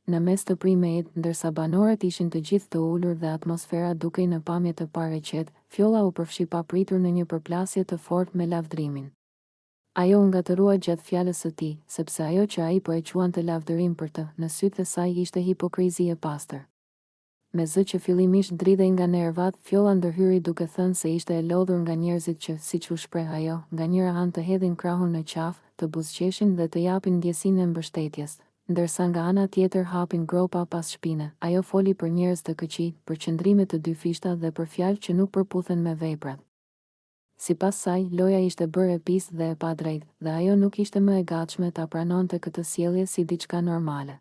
Në mes të prime-it, ndërsa banorët ishin të gjithë të ulur dhe atmosfera dukej në pamje të parë e qetë, Fjolla u përfshi papritur në një përplasje të fortë me Lavdrimin. Ajo u ngatërrua gjatë fjalës së tij, sepse ajo që ai po e quante lavdërim për të, në sytë e saj ishte hipokrizi e pastër. Me zë që fillimisht dridhej nga nervat, Fjolla ndërhyri duke thënë se ishte e lodhur nga njerëzit që, siç u shpreh ajo, nga njëra anë të hedhin krahun në qafë, të buzëqeshin dhe të japin ndjesinë e mbështetjes, ndërsa nga ana tjetër hapin gropa pas shpine. Ajo foli për njerëz të këqij, për qëndrime të dyfishta dhe për fjalë që nuk përputhen me veprat. Sipas saj, loja ishte bërë e pistë dhe e padrejtë, dhe ajo nuk ishte më e gatshme ta pranonte këtë sjellje si diçka normale.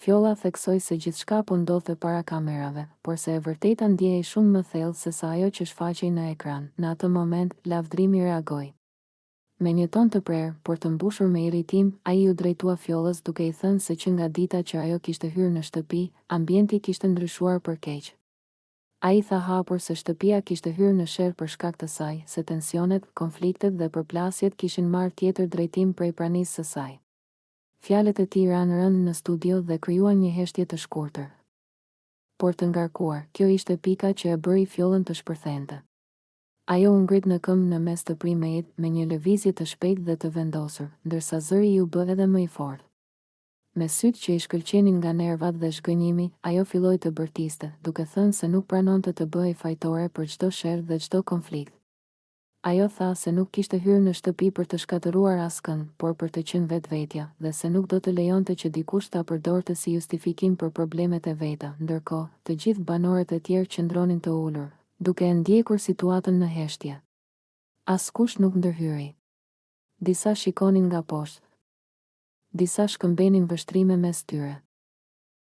Fjolla theksoi se gjithçka po ndodhte para kamerave, por se e vërteta ndjehej shumë më thellë sesa ajo që shfaqej në ekran. Në atë moment, Lavdrimi reagoi. Me një ton të prerë, por të mbushur me irritim, ai iu drejtua Fjollës duke i thënë se që nga dita që ajo kishte hyrë në shtëpi, ambienti kishte ndryshuar për keq. Ai tha hapur se shtëpia kishte hyrë në sherr për shkak të saj, se tensionet, konfliktet dhe përplasjet kishin marrë tjetër drejtim prej pranisë së saj. Fjalët e tij ranë rëndë në studio dhe krijuan një heshtje të shkurtër, por të ngarkuar. Kjo ishte pika që e bëri Fjollën të shpërthente. Ajo u ngrit në këmbë në mes të prime-it, me një lëvizje të shpejtë dhe të vendosur, ndërsa zëri iu bë edhe më i fortë. Me sytë që i shkëlqenin nga nervat dhe zhgënjimi, ajo filloi të bërtiste, duke thënë se nuk pranonte të bëhej fajtore për çdo sherr dhe çdo konflikt. Ajo tha se nuk kishte hyrë në shtëpi për të shkatërruar askënd, por për të qenë vetvetja, dhe se nuk do të lejonte që dikush ta përdorte si justifikim për problemet e veta. Ndërkohë, të gjithë banorët e tjerë qëndronin të ulur, duke e ndjekur situatën në heshtje. Askush nuk ndërhyri. Disa shikonin nga poshtë. Disa shkëmbenin vështrime mes tyre.